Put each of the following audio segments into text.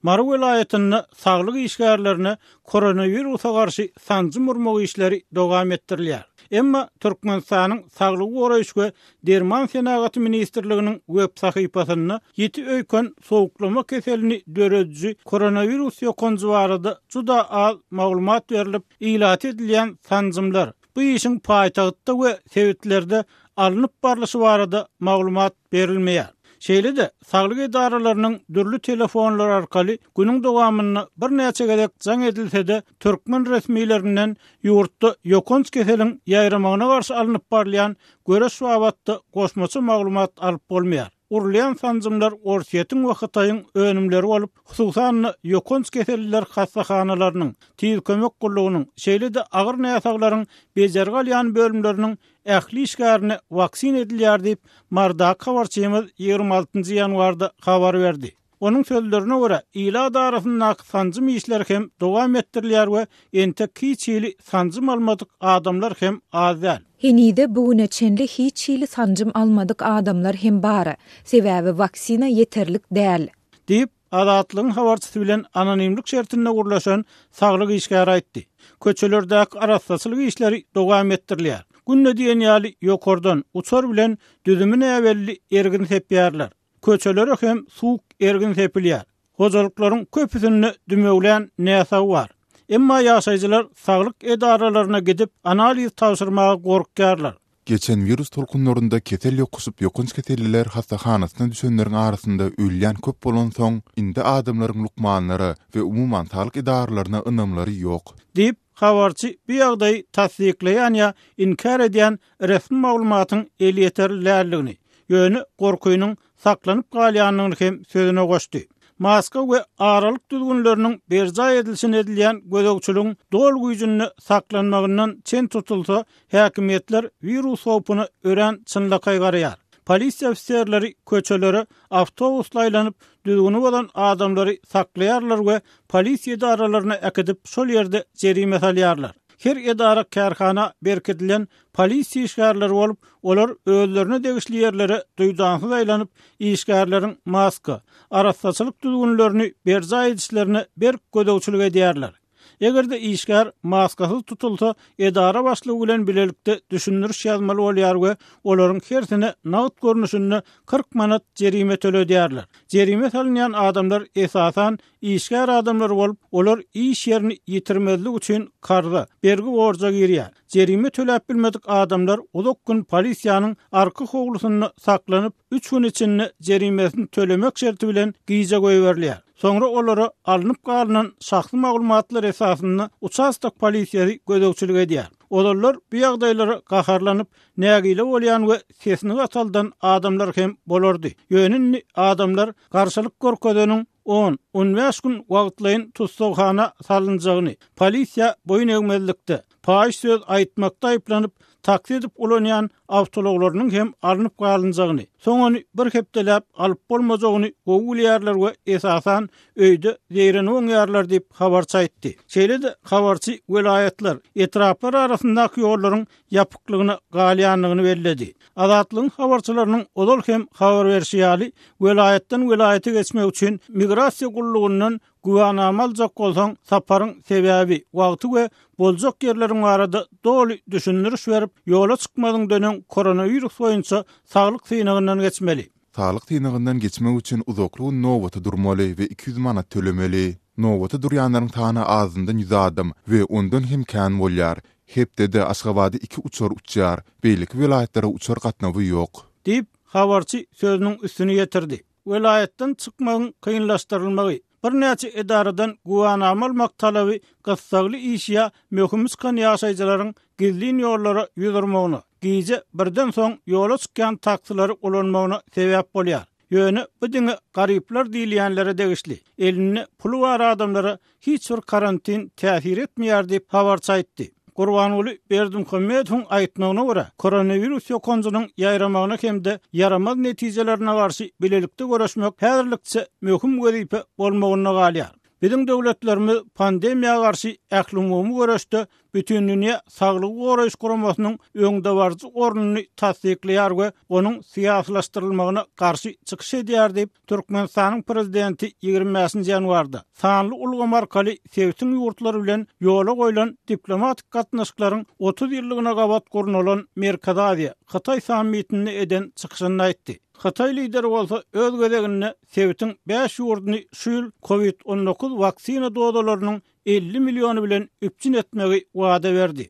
Mary welaýatynda saglyk işgärlerine koronawirusa garşy sanjym urmak işleri dowam etdirilýär. Emma Türkmenistanyň Saglygy goraýyş we derman senagaty ministrliginiň web sahypasynda ýiti öýken sowuklama keselini dörediji koronawirus ýokanjy barada juda az maglumat berlip, ilata edilýän sanjymlar, bu işiň paýtagtda we sebitlerde alnyp barlyşy barada maglumat berilmeýär. Şeýle-de, saglyk edaralarynyň dürli telefonlary arkaly günüň dowamynda birnäçe gezek jaň edilse-de, türkmen resmilerinden ýurtda ýokanç keseliň ýaýramagyna garşy alnyp barylýan göreş babatda goşmaça maglumat alyp bolmaýar. Urulýan sanjymlar Orsýetiň we Hytaýyň önümleri bolup, hususan-da, ýokanç keselliler hassahanalarynyň, tiz kömek gullugynyň, şeýle-de agyr näsaglaryň bejergi alýan bölümleriniň ähli işgärine waksina edilýär diýip, Marydaky habarçymyz 26 ýanwarda habar berdi. Onuň sözlerine görä, ilat arasyndaky sanjym işleri hem dowam etdirilýär we entek hiç hili sanjym almadyk adamlar hem az däl. Henize bu güne çenli hiç hili sanjym almadyk adamlar hem bar. Sebäbi waksina ýeterlik däl. Diýip, Azatlygyň habarçysy bilen anonimlik şertinde gürleşen saglyk işgäri aýtdy. Köçelerdäki arassaçylyk işleri dowam etdirilýär. Günde diýen ýaly ýokardan, uçar bilen düzümi näbelli ergin sepýärler. Köçelere hem suwuk ergin sepilýär. Hojalyklaryň köpüsinde dümewlän näsag bar. Emma ýaşaýjylar saglyk edaralaryna gidip, analiz tabşyrmaga gorkýarlar. Geçen wirus tolkunlarynda kesel ýokuşyp ýokanç keselliler hassahanasyna düşenleriň arasynda ölýän köp bolansoň, indi adamlaryň lukmanlara we umuman saglyk edaralaryna ynamlary ýok. Diýip, habarçy bu ýagdaýy tassyklaýan ýa inkär edýän resmi maglumatyň elýeterli däldigini, ýöne gorkynyň saklanyp galýandygyny hem sözüne goşdy. Maska we aralyk düzgünleriniň berjaý edilişine edilýän gözegçiligiň doly güýjünde saklanmagyndan çen tutulsa, häkimiýetler wirus howpuna örän çynlakaý garaýar. Polisiýa ofiserleri köçelere awtobusla aýlanyp, düzgüni bozan adamlary saklaýarlar we polisiýa edaralaryna äkidip, şol ýerde jerime salýarlar. Her edara-kärhana berkidilen polisiýa işgärleri bolup, olar özlerine degişli ýerlere duýdansyz aýlanyp, işgärleriň maska, arassaçylyk düzgünlerini berjaý edişlerine berk gözegçilik edýärler. Eger-de işgär maskasyz tutulsa, edara başlygy bilen bilelikde düşündiriş ýazmaly bolýar we olaryň hersine nagt görnüşinde 40 manat jerime töledýärler. Jerime salynýan adamlar esasan işgär adamlar bolup, olar iş ýerini ýitirmezlik üçin karza, bergi-borja girýär. Jerime töläp bilmedik adamlar uzak gün polisiýanyň arka howlusynda saklanyp, üç gün içinde jerimesini tölemek şerti bilen gijä goýberilýär. Soňra olara alnyp galynan şahsy maglumatlar esasynda uçastok polisiýasy gözegçilik edýär. Ozallar bu ýagdaýlara gaharlanyp, nägile bolýan we sesini gataldan adamlar hem bolardy. Ýöne indi adamlar garşylyk görkezeniň on, on bäş gün wagtlaýyn tussaghana salynjagyny, polisiýa boýun egmezlikde, paýyş söz aýtmakda aýyplanyp, taksi edip ulanýan awtoulaglarynyň hem alnyp galynjagyny, soň ony bir hepdeläp alyp bolmajagyny gowy bilýärler we esasan öýde zeýrenip oňýarlar diýip, habarçy aýtdy. Şeýle-de habarçy welaýatlar, etraplar arasyndaky ýollaryň ýapyklygyna galýandygyny belledi. Azatlygyň habarçylarynyň ozal hem habar berşi ýaly, welaýatdan welaýata geçmek üçin migrasiýa gullugyndan güwänama aljak bolsaň, saparyň sebäbi, wagty we boljak ýerleriň barada doly düşündiriş berip, ýola çykmazyňdan öň koronawirus boýunça saglyk synagyndan geçmeli. Saglyk synagyndan geçmek üçin uzakly gün nobata durmaly we 200 manat tölemeli. Nobata durýanlaryň sany azyndan 100 adam we ondan hem kän bolýar. Hepdede Aşgabada iki uçar uçýar, beýleki welaýatlara uçar gatnawy ýok. Diýip, habarçy sözüniň üstüni ýetirdi. Welaýatdan çykmagyň kynlaşdyrylmagy, birnäçe edaradan güwänama almak talaby gyssagly iş ýa möhümi çykan ýaşaýjylaryň gizlin ýollara ýüz urmagyna, gije birden soň ýola çykýan taksilary ulanmagyna sebäp bolýar. Ýöne bu diňe garyplar diýilýänlere degişli. Elinde puly bar adamlara hiç bir karantin täsir etmeýär diýip, habarçy aýtdy. Gurbanguly Berdimuhamedowyň aýtmagyna görä, koronawirus ýokanjynyň ýaýramagyna hem-de ýaramaz netijelerine garşy bilelikde göreşmek häzirlikçe möhüm wezipe bolmagynda galýar. Biziň döwletlerimiz pandemiýa garşy ählumumy göreşde Bütindünýä Saglygy Goraýyş Guramasynyň öňdebaryjy ornuny tassyklaýar we onuň syýasylaşdyrylmagyna garşy çykyş edýär diýip, Türkmenistanyň Prezidenti 25-nji ýanwarda sanly ulgam arkaly sebitiň ýurtlary bilen ýola goýlan diplomatik gatnaşyklaryň 30 ýyllygyna gabat gurnalan Merkezi Aziýa, Hytaý sammitinde eden çykyşynda aýtdy. Hytaý lideri bolsa öz gezeginde sebitiň bäş ýurduny şu ýyl Covid 19 waksina dozalarynyň 50 milliony bilen üpjün etmegi wada berdi.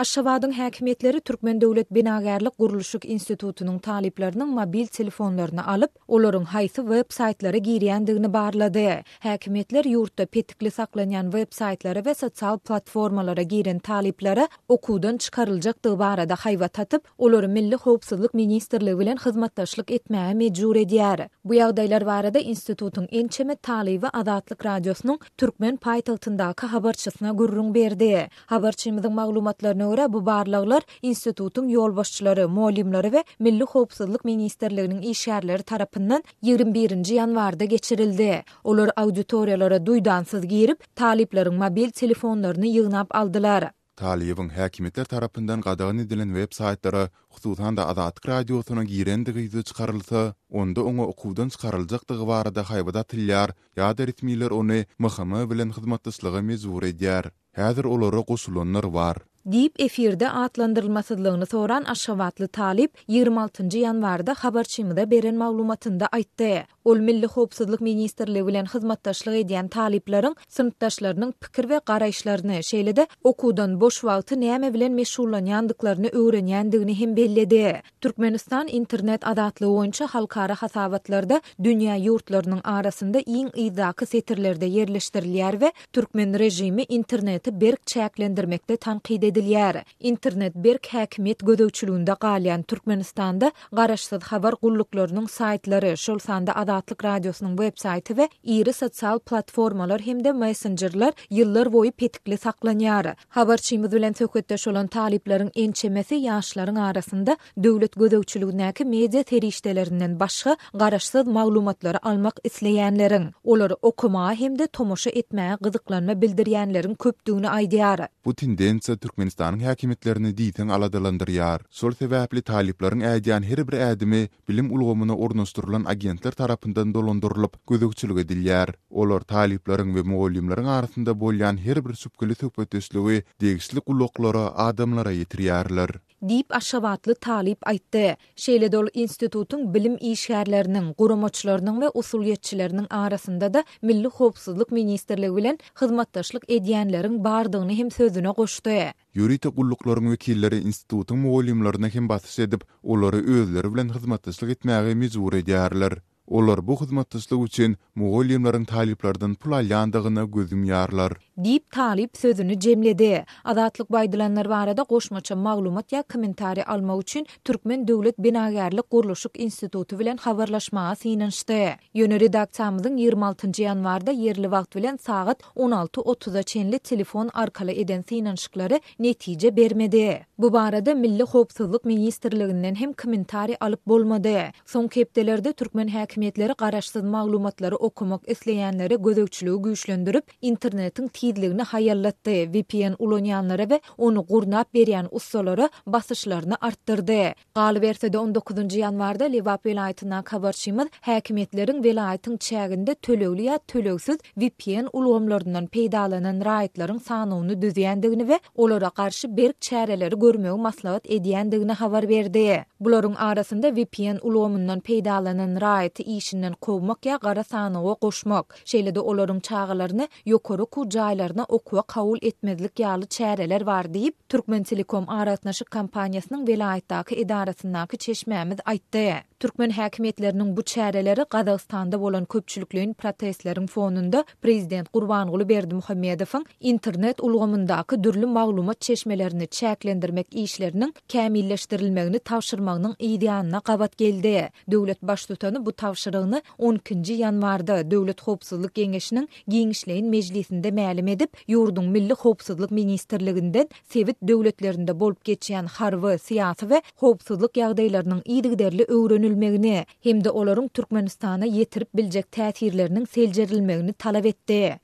Aşgabadyň häkimiýetleri Türkmen döwlet binagärlik-gurluşyk institutynyň talyplarynyň mobil telefonlaryny alyp, olaryň haýsy web saýtlara girýändigini barlady. Häkimiýetler ýurtda petikli saklanýan web saýtlara we sosial platformalara giren talyplara okuwdan çykaryljakdygy barada haýbat atyp, olary Milli howpsuzlyk ministrligi bilen hyzmatdaşlyk etmäge mejbur edýär. Bu ýagdaýlar barada institutyň ençeme talyby Azatlyk Radiosynyň türkmen paýtagtyndaky habarçysyna gürrüň berdi. Habarçymyzyň maglumatlaryna görä, bu barlaglar institutyň ýolbaşçylary, mugallymlary we Milli howpsuzlyk ministrliginiň işgärleri tarapyndan 21-nji ýanwarda geçirildi. Olar auditoriýalara duýdansyz girip, talyplaryň mobil telefonlaryny ýygnap aldylar. Talybyň häkimiýetler tarapyndan gadagan edilen web saýtlara, hususan-da Azatlyk Radiosyna girendigi ýüze çykarylsa, onda oňa okuwdan çykaryljakdygy barada haýbat atylýar ýa-da resmiler ony MHM bilen hyzmatdaşlyga mejbur edýär. Häzir olara goşulanlar bar. Diýip, efirde atlandyrylmasyzlygyny soran aşgabatly talyp 26 nji ýanwarda habarçymyza beren maglumatynda aýtdy. Ol Milli howpsuzlyk ministrligi bilen hyzmatdaşlyk edýän talyplaryň synpdaşlarynyň pikir we garaýyşlaryny, şeýle-de okuwdan boş wagty näme bilen meşgullanýandyklaryny öwrenýändigini hem belledi. Türkmenistan internet azatlygy boýunça halkara hasabatlarda dünýä ýurtlarynyň arasynda iň yzdaky setirlerde ýerleşdirilýär we türkmen režimi interneti berk çäklendirmekde tankyt edilýär. Internet berk häkimiýet gözegçiliginde galýan Türkmenistanda garaşsyz habar gulluklarynyň saýtlary, şol sanda Azatlyk Radiosynyň web-saýty we iri sosial platformalar hem-de messenjerler ýyllar boýy petikli saklanýar. Habarçymyz bilen söhbetdeş bolan talyplaryň ençemesi ýaşlaryň arasynda döwlet gözegçiligindäki media serişdelerinden başga garaşsyz maglumatlary almak isleýänleriň, olary okamaga hem-de tomaşa etmäge gyzyklanma bildirýänleriň köpdügini aýdýar. Bu tendensiýa Türkmenistanyň häkimiýetlerini diýseň aladalandyrýar. Şol sebäpli talyplaryň ädýän her bir ädimi bilim ulgamyna ornaşdyrylan agentler tarapyndan dolandyrylyp, gözegçilik edilýär. Olar talyplaryň we mugallymlaryň arasynda bolýan her bir şübheli söhbetdeşligi degişli gulluklara, adamlara ýetirýärler. Diýip, aşgabatly talyp aýtdy. Şeýle-de ol institutyň bilim işgärleriniň, guramaçylarynyň we usulyýetçileriniň arasynda-da Milli howpsuzlyk ministrligi bilen hyzmatdaşlyk edýänleriň bardygyny hem sözüne goşdy. Ýörite gulluklaryň wekilleri institutyň mugallymlaryna hem basyş edip, olary özleri bilen hyzmatdaşlyk etmäge mejbur edýärler. Olar bu hyzmatdaşlyk üçin mugallymlaryň talyplardan pul alýandygyna göz ýumýarlar. Diýip, talyp sözüni jemledi. Azatlyk bu aýdylanlar barada goşmaça maglumat ýa kommentariý almak üçin Türkmen döwlet binagärlik-gurluşyk instituty bilen habarlaşmaga synanyşdy. Ýöne redaksiýamyzyň 26 ýanwarda ýerli wagt bilen sagat 16 otuza çenli telefon arkaly eden synanyşyklary netije bermedi. Bu barada Milli howpsuzlyk ministrliginden hem kommentariý alyp bolmady. Soňky hepdelerde türkmen häkimiýetleri garaşsyz maglumatlary okamak isleýänlere gözegçiligi güýçlendirip, internetiň tizligini haýallatdy, vpn ulanýanlara we ony gurnap berýän ussalara basyşlaryny artdyrdy. Galyberse-de, on dokuzynjy ýanwarda Lebap welaýatyndaky habarçymyz häkimiýetleriň welaýatyň çäginde tölegli ýa tölegsiz vpn ulgamlaryndan peýdalanan raýatlaryň sanawyny düzýändigini we olara garşy berk çäreleri görmegi maslahat edýändigini habar berdi. Bularyň arasynda vpn ulgamyndan peýdalanan raýaty işinden kowmak ýa gara sanawa goşmak, şeýle-de olaryň çagalaryny ýokary okuw jaýlaryna okuwa kabul etmezlik ýaly çäreler bar diýip, Türkmentelekom aragatnaşyk kompaniýasynyň welaýatdaky edarasyndaky çeşmämiz aýtdy. Türkmen häkimiýetleriniň bu çäreleri Gazagystanda bolan köpçülikleýin protestleriň fonunda prezident Gurbanguly Berdimuhamedowyň internet ulgamyndaky dürli maglumat çeşmelerini çäklendirmek işleriniň kämilleşdirilmegini tabşyrmagynyň yzýanyna gabat geldi. Döwlet baştutany bu. tabşyrygyny on ikinji ýanwarda Döwlet howpsuzlyk geňeşiniň giňişleýin mejlisinde mälim edip, ýurduň Milli howpsuzlyk ministrliginden sebit döwletlerinde bolup geçýän harby, syýasy we howpsuzlyk ýagdaýlarynyň yzygiderli öwrenilmegini hem-de olaryň Türkmenistana ýetirip biljek täsirleriniň seljerilmegini talap etdi.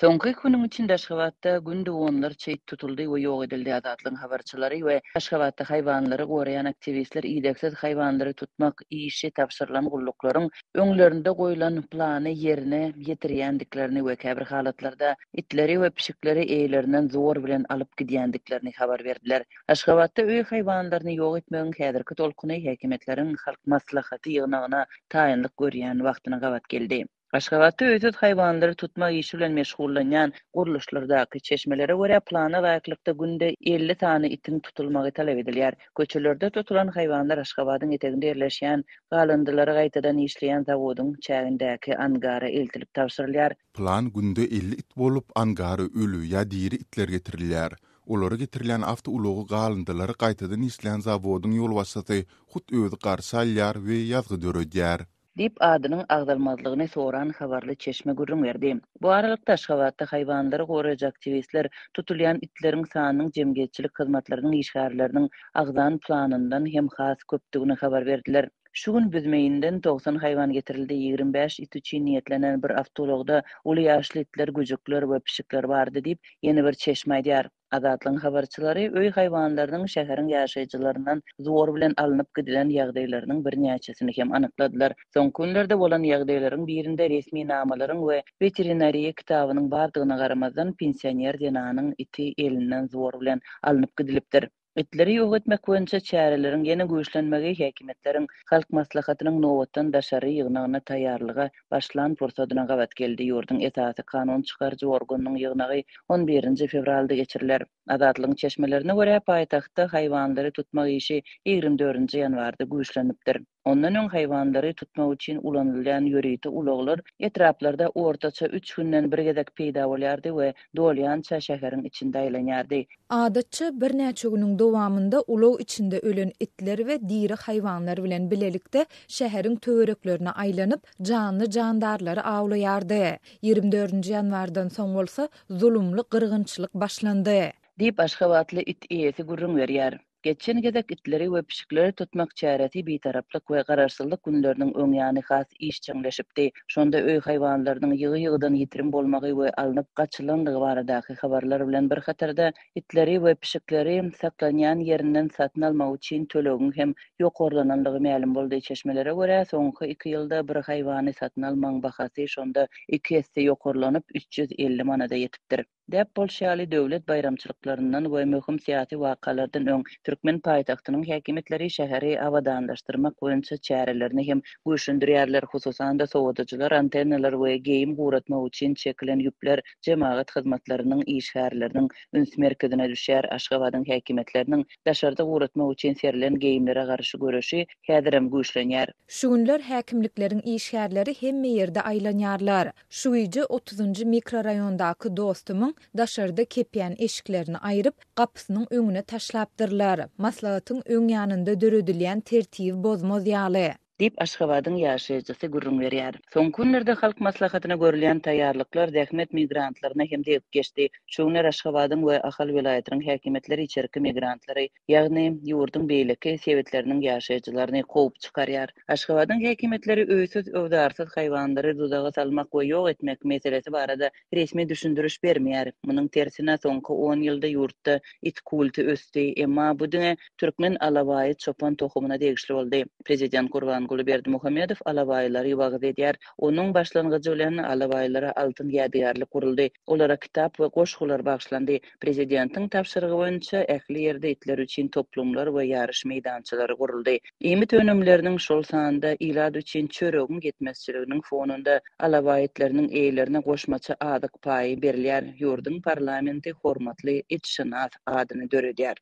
Soňky iki günüň içinde Aşgabatda günde onlarça it tutuldy we ýok edildi. Azatlygyň habarçylary we Aşgabatda haýwanlary goraýan aktiwistler idegsiz haýwanlary tutmak işi tabşyrylan gulluklaryň öňlerinde goýlan plany ýerine ýetirýändiklerini we käbir halatlarda itleri we pişikleri eýelerinden zor bilen alyp gidýändiklerini habar berdiler. Aşgabatda öý haýwanlaryny ýok etmegiň häzirki tolkuny häkimiýetleriň Halk Maslahaty ýygnagyna taýynlyk görýän wagtyna gabat geldi. Aşgabatda öýsüz haýwanlary tutmak işi bilen meşgullanýan gurluşlardaky çeşmelere görä, plana laýyklykda günde 50 sany itiň tutulmagy talap edilýär. Köçelerde tutulan haýwanlar Aşgabadyň eteginde ýerleşýän galyndylary gaýtadan işleýän zawodyň çägindäki angara eltilip tabşyrylýar. Plan günde 50 it bolup, angara öli ýa diri itler getirilýär. Olary getirilýän awtoulagy galyndylary gaýtadan işleýän zawodyň ýolbaşçysy hut özi garşy alýar we ýazgy döredýär. Diýip, adynyň agzalmazlygyny soran habarly çeşme gürrüň berdi. Bu aralykda, Aşgabatda haýwanlary goraýjy aktiwistler tutulýan itleriň sanynyň jemgyýetçilik hyzmatlarynyň işgärleriniň agzan planyndan hem has köpdügini habar berdiler. Şu gün Büzmeýinden 90 haýwan getirildi, 25 it üçin niýetlenen bir awtoulagda uly ýaşly itler, güjükler we pişikler bardy diýip, ýene bir çeşme aýdýar. Azatlygyň habarçylary öý haýwanlarynyň şäheriň ýaşaýjylaryndan zor bilen alnyp gidilen ýagdaýlarynyň birnäçesini hem anykladylar. Soňky günlerde bolan ýagdaýlaryň birinde resminamalaryň we weterinariýa kitabynyň bardygyna garamazdan, pensioner zenanyň iti elinden zor bilen alnyp gidilipdir. Itleri ýok etmek boýunça çäreleriň ýene güýçlenmegi häkimiýetleriň Halk Maslahatynyň nobatdan daşary ýygnagyna taýýarlyga başlan pursadyna gabat geldi. Ýurduň esasy kanun çykaryjy organynyň ýygnagy on birinji fewralda geçiriler. Azatlygyň çeşmelerine görä, paýtagtda haýwanlary tutmak işi 24-nji ýanwarda güýçlenipdir. Ondan öň haýwanlary tutmak üçin ulanylýan ýörite ulaglar etraplarda ortaça üç günden bir gezek peýda bolýardy we dolýança şäheriň içinde aýlanýardy. Adatça, birnäçe günüň dowamynda ulag içinde ölen itler we diri haýwanlar bilen bilelikde şäheriň töwereklerine aýlanyp, janly-jandarlary awlaýardy. 24-nji ýanwardan soň bolsa zulumly gyrgynçylyk başlandy. Diýip, aşgabatly it eýesi gürrüň berýär. Geçen gezek itleri we pişikleri tutmak çäresi Bitaraplyk we Garaşsyzlyk günleriniň öň ýany has işjeňleşipdi. Şonda öý haýwanlarynyň ýygy-ýygydan ýitirim bolmagy we alnyp gaçylandygy baradaky habarlar bilen bir hatarda, itleri we pişikleri saklanýan ýerinden satyn almak üçin tölegiň hem ýokarlanandygy mälim boldy. Çeşmelere görä, soňky iki ýylda bir haýwany satyn almagyň bahasy şonda iki esse ýokarlanyp, 350 manada ýetipdir. Däp bolşy ýaly, döwlet baýramçylyklaryndan we möhüm syýasy wakalardan öň türkmen paýtagtynyň häkimiýetleri şäheri abadanlaşdyrmak boýunça çärelerini hem güýçlendirýärler. Hususan-da, sowadyjylar, antennalar we geýim guratmak üçin çekilen ýüpler jemagat hyzmatlarynyň işgärleriniň üns merkezine düşýär. Aşgabadyň häkimiýetleriniň daşarda guratmak üçin serilen geýimlere garşy göreşi häzirem güýçlenýär. Şu günler häkimlikleriň işgärleri hemme ýerde aýlanýarlar. Şu gije otuzynjy mikroraýondaky dostumyň daşarda kepýän eşiklerini aýryp, gapysynyň öňüne taşlapdyrlar, maslahatyň öň ýanynda döredilýän tertibi bozmaz ýaly. Diýip, Aşgabadyň ýaşaýjysy gürrüň berýär. Soňky günlerde Halk Maslahatyna görülýän taýýarlyklar zähmet migrantlaryna hem degip geçdi. Şu günler Aşgabadyň we Ahal welaýatynyň häkimiýetleri içerki migrantlary ýagny ýurduň beýleki sebitleriniň ýaşaýjylaryny kowup çykarýar. Aşgabadyň häkimiýetleri öýsüz-öwzarsyz haýwanlary duzaga salmak we ýok etmek meselesi barada resmi düşündiriş bermeýär. Munuň tersine, soňky on ýylda ýurtda it kulty ösdi, emma bu diňe türkmen alabaýy çopan tohumyna degişli boldy. Prezident Gurbanguly Berdimuhamedow alabaýlary wagyz edýär. Onuň başlangyjy bilen alabaýlara altyn ýadygärlik guruldy, olara kitap we goşgular bagyşlandy. Prezidentiň tabşyrygy boýunça ähli ýerde itler üçin toplumlar we ýaryş meýdançalary guruldy. Iýmit önümleriniň, şol sanda ilat üçin çöregiň ýetmezçiliginiň fonunda alabaý itleriniň eýelerine goşmaça azyk paýy berilýär. Ýurduň parlamenti hormatly itşynas adyny döredýär.